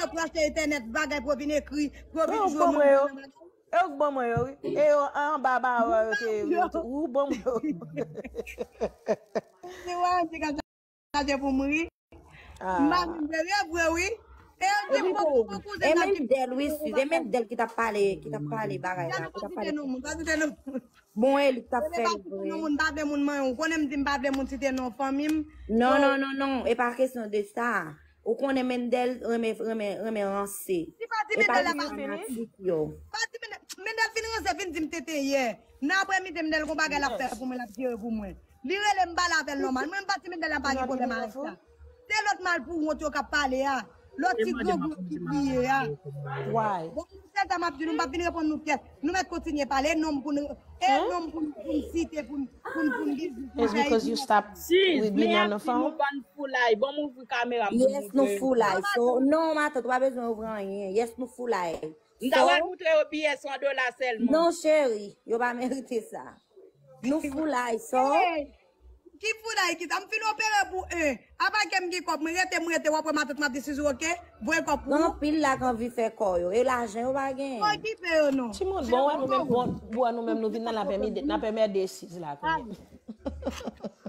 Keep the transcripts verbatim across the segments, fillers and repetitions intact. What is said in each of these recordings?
yo pran se entènèt bagay pou yo vin ekri, pou yo vin jwe moun nan bagay. E ou k ban mwen yo, wi. E yo anba ba yo te, ou ban mwen yo. Se wè, se ka chaje pou m ri. M pa vin vre, vre, wi. E yo di, bon, bon, kouzen, e Mendel, wi, Suze, e Mendel ki t ap pale, ki t ap pale bagay la, ki t ap pale. Bon, e li k t ap fè l vre. Moun pa vle moun manyen, ou konnen m di m pa vle moun site non fanmi m. Non, non, non, non, e pa kesyon de sa. Ou konnen Mendel renmen, renmen, renmen ranse. Si pa di Mendel la pa fanatik yo. Pa di Mendel, Mendel fin ranse, fin di m tenten yè. Nan aprè midi, Mendel gon bagay l ap fè pou mwen, l ap jere pou mwen. Li rele m pale avè l nòmal. Mwen, m pa di Mendel la pa gen pwoblèm avèk sa. Se lòt malpouwont yo k ap pale a. Lòt ti grangou yo ki kriye a. Bon, se sa m ap di nou, m p ap vin reponn nou pyès. Nou mèt kontinye pale, e non m pou n, e non m pou n, pou n site, pou n, pou n, pou n gen. It's because you stop with being on the phone. Bon, m ouvri kamera m pou m montre yo. Yes, nou foulay. So, non, matant, ou pa bezwen ouvri anyen. Yes, nou foulay. M ta pral montre yo biyè san dola sèlman. Non, cheri, yo pa merite sa. Nou foulay, so. Ki foulay ki sa? M fin opere pou en. Apa ke m gen kòb, mwen rete, mwen rete, w ap wè matant m ap di Suze, oke? Voye kòb pou ou. Gen anpil la k anvi fè kò yo. E lajan yo pa genyen. Okipe yo non. Timoun, bon, wè nou menm, bon, bon, wè nou menm, nou vin nan lapèmidi, n ap enmède Suze la kounye.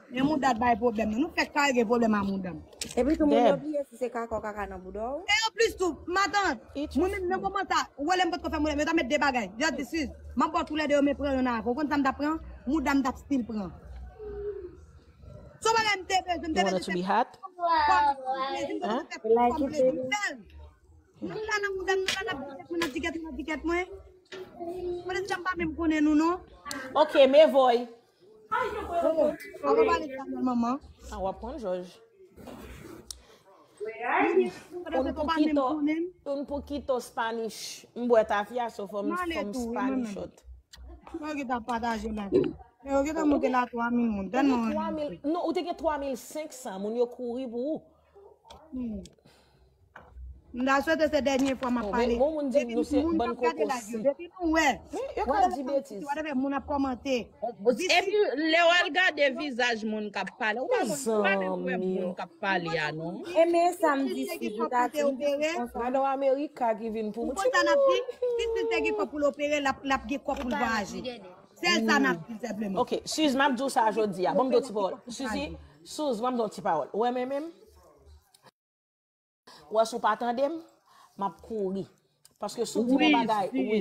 Men mouda t bay pwoblèm, non. Nou fèk kare gen pwoblèm a mouda m. Epi tou moun yo bliye si se kaka w kaka nan bouda w. E anplis tou, matant, mwen menm nan moman sa, ou wè lè m potko fè mouda m, yo ta met de bagay. Yo di, Suze, m ap ba w toulède yo, men pran yonn avè w. Ou konn sa m t ap pran? Mouda m t ap still pran. Se yon bagay m te bezwen, m te bezwen fè kòm plezi, m te bezwen fè kòm plezi m fè l. Nou la nan mouda m, nou la n ap di kèt mwen, n ap di kèt mwen, n ap di kèt mwen. Mwen deja m pa menm konnen nou non. Ok, me voy. Papa pale Espanyòl, manman. Ah, w ap pran jòj. Un poquito, un poquito Spanish. M bwè tafya, so fò m, fò m Spanish out. Mwen ki ta pataje la. Yo ki ta monte la twa mil moun. Tèlman. Twa mil, non, ou te gen twa mil senk san moun yo kouri pou ou. M ta swete se dènye fwa m ap pale. Bon, moun di nou se bann kokosi. Depi nou wè. Men, yo ka di betiz. Whatever, moun ap kòmante. Epi, lè w al gade vizaj moun k ap pale, ou pa konn, ou pa menm wè moun k ap pale a, non. E men sa m di, si ou ta di konsa. Gade w Amerika ki vin pou ou. Ou konn sa n ap di? Si Suze te gen kòb pou l opere, l ap, l ap gen kòb pou l vwayaje. Sèl sa n ap di, senpleman. Ok, Suze, m ap di w sa jodi a. Ban m di w ti pawòl. Suze, Suze, ban m di w ti pawòl. Ou wè men menm? Ou wè si w pa tande m, m ap kouri. Paske si w di m yon bagay, wi.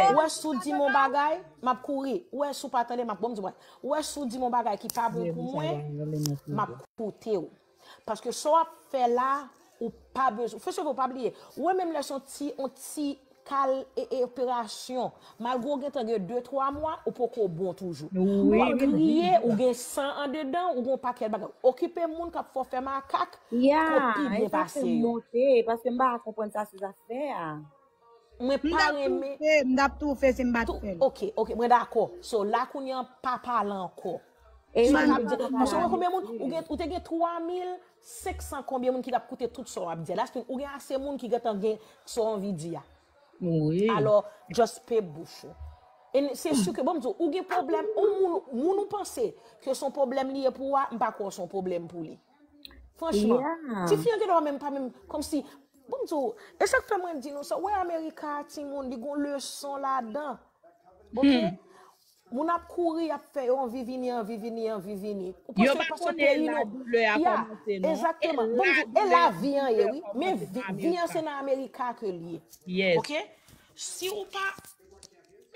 Ou wè si w di m yon bagay, m ap kouri. Ou wè si w pa tande m, m ap, bon, m di w, ou wè si w di m yon bagay ki pa bon pou mwen, m ap koute w. Paske sa w ap fè la, ou pa bezwen. First of all, pa bliye, ou wè menm lè se yon ti, yon ti kal e, e operasyon. Malgre w gentan gen de, twa mwa, ou poko bon toujou. Ou ap kriye, ou gen san andedan, ou gen yon pakèt bagay. Okipe moun k ap fè w fè makak, ko pi byen pase yo. Paske m pa ka konprann sa Suze ap fè a. Mwen pa renmen. M t ap toufe si m pa t fè l. Ok, ok, mwen dakò. So, la kounye an pa pale ankò. Sa w ap di, paske w wè konbyen moun, ou gen, ou te gen twa mil senk san konbyen moun ki t ap koute tout sa w ap di a. That's mean, ou gen ase moun ki gentan gen sa w anvi di a. Wi. Alò, just pe bouch ou. E se si ke, bon, m di w, ou gen pwoblèm, ou moun, moun ou panse ke se yon pwoblèm li ye pou ou a, m pa kwè se yon pwoblèm pou li. Franchman, tifi an gen dwa menm pa menm, kòmsi, bon, m di w, e sa k fè mwen di nou sa, w wè Amerika a, timoun, li gon leson ladan. Ok? Moun ap kouri, ap fè yo anvi vini, anvi vini, anvi vini. Ou panse paske peyi nou, ya, egzakteman. Bon, m di w, e la vi an ye, wi. Men vi, vi an se nan Amerika ke l ye. Ok? Si w pa,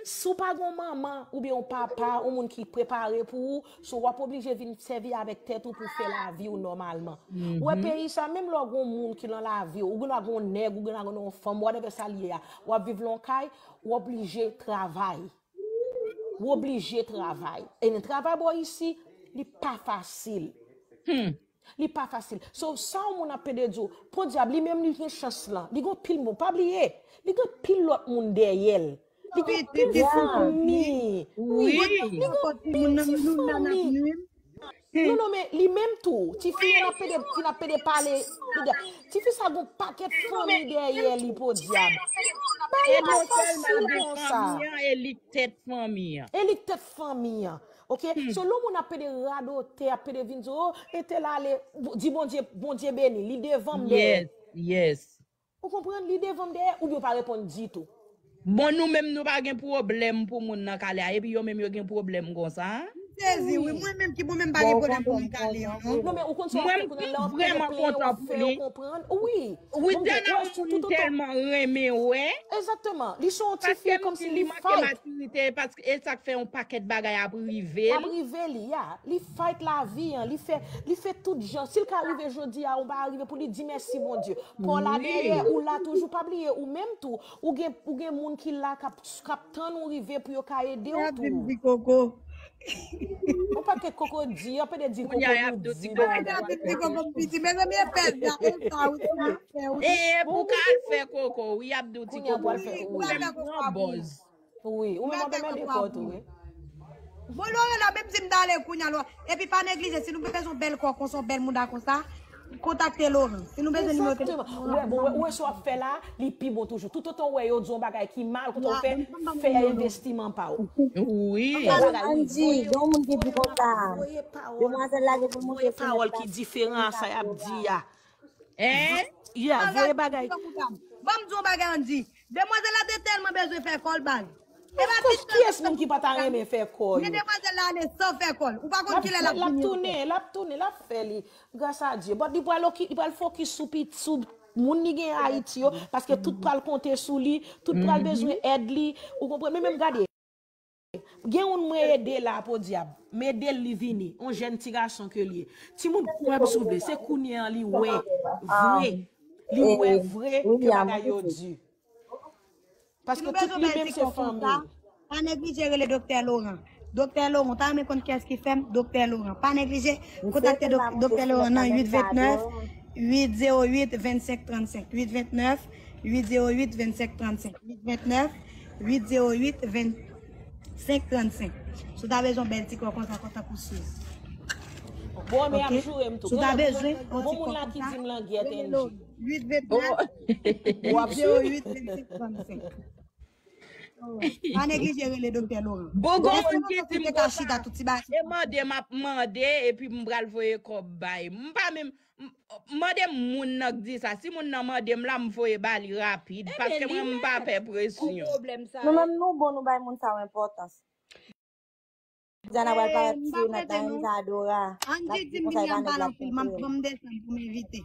si w pa gon manman oubyen yon papa, yon moun ki prepare pou ou, so w ap oblije vin sèvi avèk tèt ou pou fè lavi w nòmalman. Ou wè peyi sa, menm lè w gon moun ki nan lavi w, ou gen dwa gon nèg, ou gen dwa gon fanm, whatever sa l ye a, w ap viv lan yon kay, w oblije travay. Ou oblije travay. E nan travay bò isi, li pa fasil. Li pa fasil. So, sa yon moun ap pede di w, podyab, li menm li gen chans lan. Li gen pil moun. Pa bliye, li gen pil lòt moun dèyè l. Li gen pil fanmi. Wi, li gen pil ti fanmi. Non, non, men li menm tou, tifi an ap pede, ki n ap pede pale, li di, tifi sa gon pakèt fanmi dèyè li, podyab. Pa yon bagay fasil konsa. E li tèt fanmi an. E li tèt fanmi an. Ok? So, lè moun ap pede radote, ap pede vin di, oh, entèl ale, di Bondye, Bondye beni, li devan m dèyè. Yes, yes. Ou konprann? Li devan m dèyè, oubyen ou pa reponn ditou. Bon, nou menm nou pa gen pwoblèm pou moun nan kale a, epi yo menm yo gen pwoblèm konsa. M sezi, wi. Mwen menm ki mwen menm pa gen pwoblèm pou moun kale yo, non. Non, men ou konn sa w ap fè kounye a, lè w ap pede plenyen, w ap fè yo konprann. Wi. Widiana, yon moun li tèlman renmen wè. Egzakteman. Li se yon ti fi kòmsi li fight. Paske e sa k fè yon pakèt bagay ap rive l. Ap rive li, ya. Li fight lavi an, li fè, li fè tout jan. Si l ka rive jodi a, ou pa rive pou li di mèsi Bondye. Kò la dèyè, ou la toujou. Pa bliye, ou menm tou, ou gen, ou gen moun ki la k ap, k ap tann ou rive pou yo ka ede w tou. Yon pakèt koko di, yon pede di koko nou di. Mezanmi, e pèd la, e sa ou ti ap fè ou. E pou ka al fè koko, wi, ap di w ti koko. Ou menm pran bòz. Wi, ou menm w ap mède kò tou, wi. Bon, Lorena, menm si m ta ale kounye a, Lorena. Epi pa neglije, si nou bezwen bèl kò konsa, yon bèl mouda konsa, kontakte Laurent. Si nou bezwen nimewo telefòn. Egzakteman. Ou wè, bon, ou wè sa w ap fè la, li pi bon toujou. Toutotan w wè yo di w yon bagay ki mal, kote w fè, fè envestiman pa w. Wi. Andy, gen yon moun ki di konsa. Demwazèl la gen pou l monte sou nèt la. Voye pawòl ki diferan a sa y ap di a. Hein? Yeah, voye bagay. Ban m di yon bagay, Andy. Demwazèl la te tèlman bezwen fè kò l baz. E pa ti kòl. Kiyès moun ki pa ta renmen fè kò yo? Men demwazèl la ale san fè kòl. Ou pa konn kilè l ap vini ankò. L ap tounen, l ap tounen, l ap fè li. Gras a Dye. But li pral oki, li pral fokis sou pit, sou moun li gen Ayiti yo, paske tout pral konte sou li, tout pral bezwen èd li. Ou konprann? Men menm gade. Gen youn mwen ede la podyab. M ede l li vini. On jèn ti gason ke l ye. Timoun kwè m sou vle. Se kounye an li wè vre. Li wè vre ke bagay yo di. Paske tout li menm se fanmi. Pa neglije rele Doktè Laurent. Doktè Laurent, ou ta renmen konn kiyès ki fè m? Doktè Laurent. Pa neglije kontakte Doktè Laurent nan uit vennèf, uit zewo uit, vennsenk trannsenk. Uit vennèf, uit zewo uit, vennsenk trannsenk. Uit vennèf, uit zewo uit, vennsenk trannsenk. Si w ta bezwen yon bèl ti kò konsa, kontak ou Suze. Bon, men y ap joure m tou. Si w ta bezwen yon ti kò konsa, rele l o uit vennèf, uit zewo uit, vennsenk trannsenk. Pa neglije rele Doktè Laurent. Bon, gon moun ki di m konsa, e mande m ap mande, epi m pral voye kòb bay. M pa menm, mande m moun nan k di sa. Si moun nan mande m la, m voye ba li rapid, paske mwen m pa pè presyon. Nou menm nou bon, nou bay moun sa yo enpòtans. Diana pral parèt sou nèt la, menm jan Adora. Andy di m li an pale anpil, ban m desann pou m envite.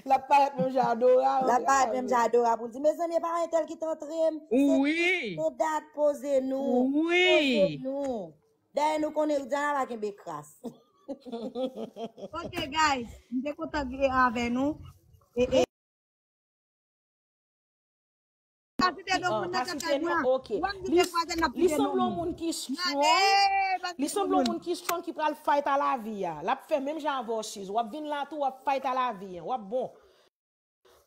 L ap parèt menm jan Adora. L ap parèt menm jan Adora pou l di, mezanmi, e pa entèl ki t antre m. Se dat, poze nou. Poze nou. Dayè nou konnen Diana pa kenbe kras. Ok, guys, m te kontan gen avè nou. E, e, Pa site non moun nan kaka mwen. Li sanble yon moun ki strong. Li sanble yon moun ki strong ki pral fight a lavi a. L ap fè menm jan avè w Suze. W ap vin la tou, w ap fight a lavi a. W ap bon.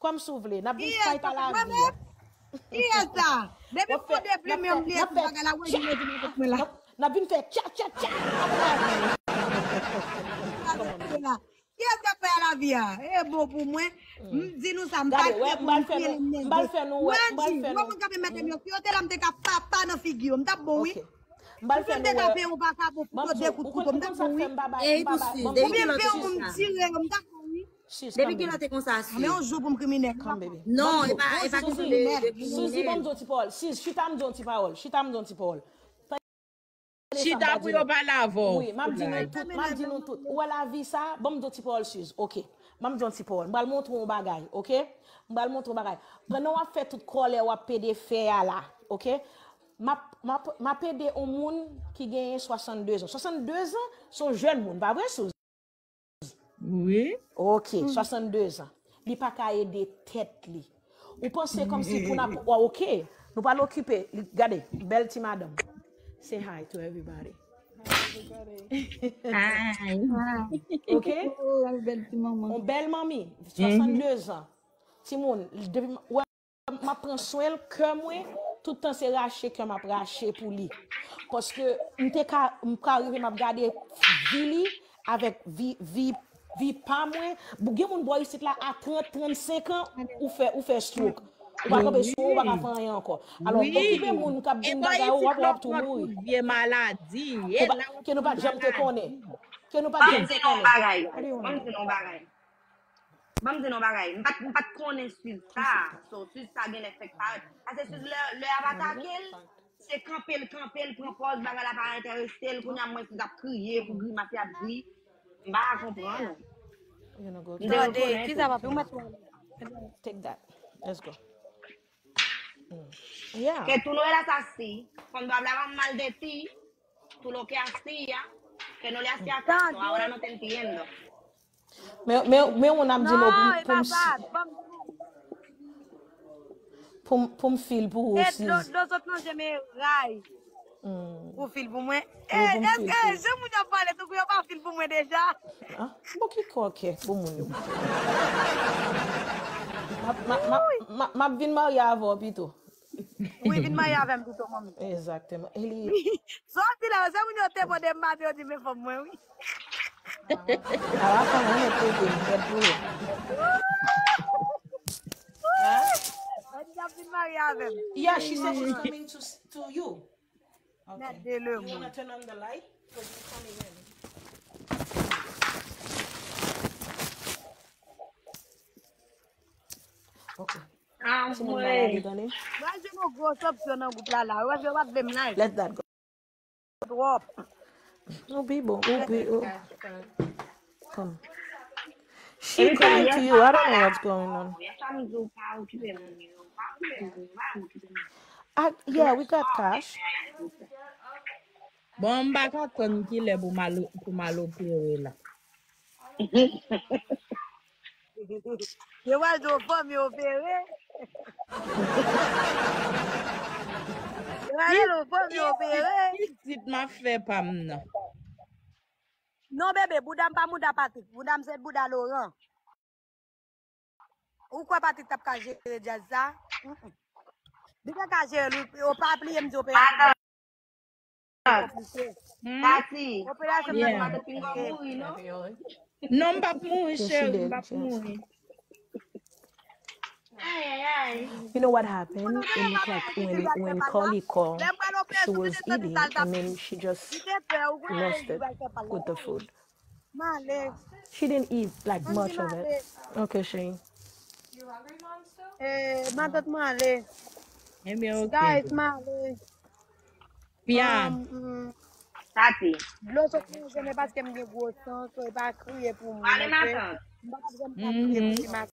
Kòm si w vle, n ap vin fight a lavi a. Kiyès sa? Depi m konn deplime m li epi bagay la wè li mete nan kòt mwen la. N ap vin fè tcha tcha tcha ap lavi. Kiyès k ap fè a lavi a? E bon pou mwen. M di nou sa, m pa kre pou m kriye lè m nève. Wendy, wè moun k ap met m yo, si yo te la m te ka papa nan figi yo, m t ap bon wi. Si m te ka peye yon vakabon pou pote kout kouto, m t ap bon wi. Oubyen m peye yon moun tire yo, m t ap bon wi. Depi kilè w te konsa, Suze? Men yon jou pou m kriminèl. Non, e pa, e pa kesyon de, de kriminèl. Suze, ban m di w ti pawòl. Suze, chita m di w ti pawòl. Chita m di w ti pawòl. Tande sa m va di nou. Wi, m ap di nou tout, m ap di nou tout. Ou wè lavi sa, ban m di w ti pawòl Suze, oke. M ap di w ti pawòl. M pral montre w yon bagay, oke? M pral montre w yon bagay. Pandan w ap fè tout kòlè w ap pede fè a la, oke? M ap, m ap, m ap ede yon moun ki genyen swasanndezan. Swasanndezan, se yon jèn moun, pa vre Suze? Wi. Ok, swasanndezan. Li pa ka ede tèt li. Ou panse kòmsi pou n ap, wa, ok. Nou pral okipe. Li, gade, bèl ti madanm. Say hi to everybody. Hi. Ok? On bèl manmi, swasanndezan. Timoun, depi m, wè, m ap pran swen l, kè mwen, tout tan se rache kè m ap rache pou li. Paske m te ka, m ka rive m ap gade vi li avèk vi, vi, vi pa mwen. Gen moun bò isit la a trant, trannsenk an, ou fè, ou fè stroke. Ou pa kanpe sou ou, ou pa ka fè anyen ankò. Alò, okipe moun k ap di m bagay ou, w ap, w ap tou mouri. Vye maladi. Ke nou pa t janm te konnen. Ke nou pa t janm te konnen. Ban m di nou yon bagay. Ban m di nou bagay. M pa t, m pa t konnen Suze sa. So, Suze sa genlè fèk parèt. Paske Suze lè, lè y ap atake l, se kanpe l, kanpe l, pran pòz, bagay la pa enterese l. Kounye a m wè Suze ap kriye pou grimas y ap di. M pa ka konprann. M te rekonèt ou. Take that. Let's go. Yeah. Que tú no eras así. Cuando hablaban mal de ti, tú lo que hacías, que no le hacía caso, ahora no te entiendo. Men men men moun ap di nou pou pou m fil pou ou si. Dlo sot nan je m e ray. Ou fil pou mwen. Eske jan moun yo pale tankou yo pa fil pou mwen deja? Bon ki kòkè pou moun yo. M ap vin marye avè w pito. Wi, vin marye avè m pito, manmi. Egzakteman. Eli. Sa w di la, se moun yo te mande m maten, yo di men fanm mwen, wi. Ala fanm mwen mete de bèt pou yo. Ann ap vin marye avè m. Yeah, she said she's coming to to you. Mèt de le You wanna turn on the light? Cause you coming in. Okay. Anmwey. Mwen jwenn yon gwo sanksyon nan gwoup la la. Yo pa vle m live. Let that go. Twòp. Ou pi bon, ou pi ou. Come. She coming to you. I don't know what's going on. I, yeah, we got cash. Bon, m pa ka tann kilè pou m al opere la. Yo pral di w fanmi opere. Yo pral di w fanmi opere. Pitit m ap fè pa m nan. Non, bebe, bouda m pa bouda Patrick. Bouda m se bouda Laurent. Ou kwè Patrick t ap ka jere djaz sa? Li te ka jere l, wi. Yo pa bliye m di operasyon. Tati, Operasyon nan Matant Pinga mouri, non? Non, m p ap mouri, cheri, m p ap mouri. Ay, ay, ay. You know what happened? It looked like when when Carly called, she was eating and then she just lost it with the food. Male. She didn't eat like much of it. Okay, Shane. Eh, matant male. Ebyen, ok. Guys, male. Pia. Um, mm, Tati. Dlo sot nan je m e paske m gen gwo san, so e pa kriye pou mwen. Pale Ok? matant. M pa bezwen m pa kriye pou ti matant.